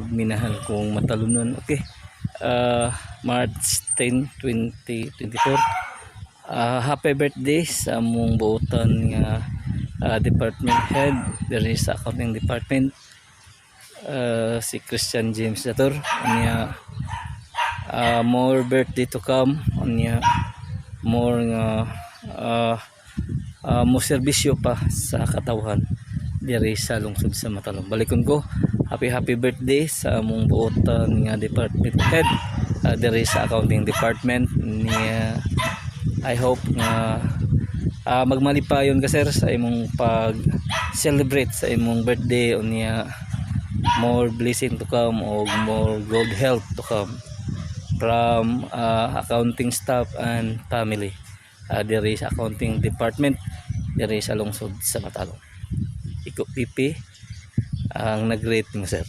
Minahal kong matalunon. Okay. March 10, 2024. Happy birthday sa among buotan nga department head diri sa accounting department, si Christian James Dator. Unya more birthday to come. Unya more nga mo serbisyo pa sa katawhan diri sa lungsod sa Matalom. Balikon ko, happy happy birthday sa among buotan nga department head diri sa accounting department niya. I hope nga magmalipayon ka, sir, sa imong pag celebrate sa imong birthday. Unya more blessing to come o more good health to come from accounting staff and family diri sa accounting department diri sa lungsod sa Matalom. Iko PP ang nag-rate mo, sir.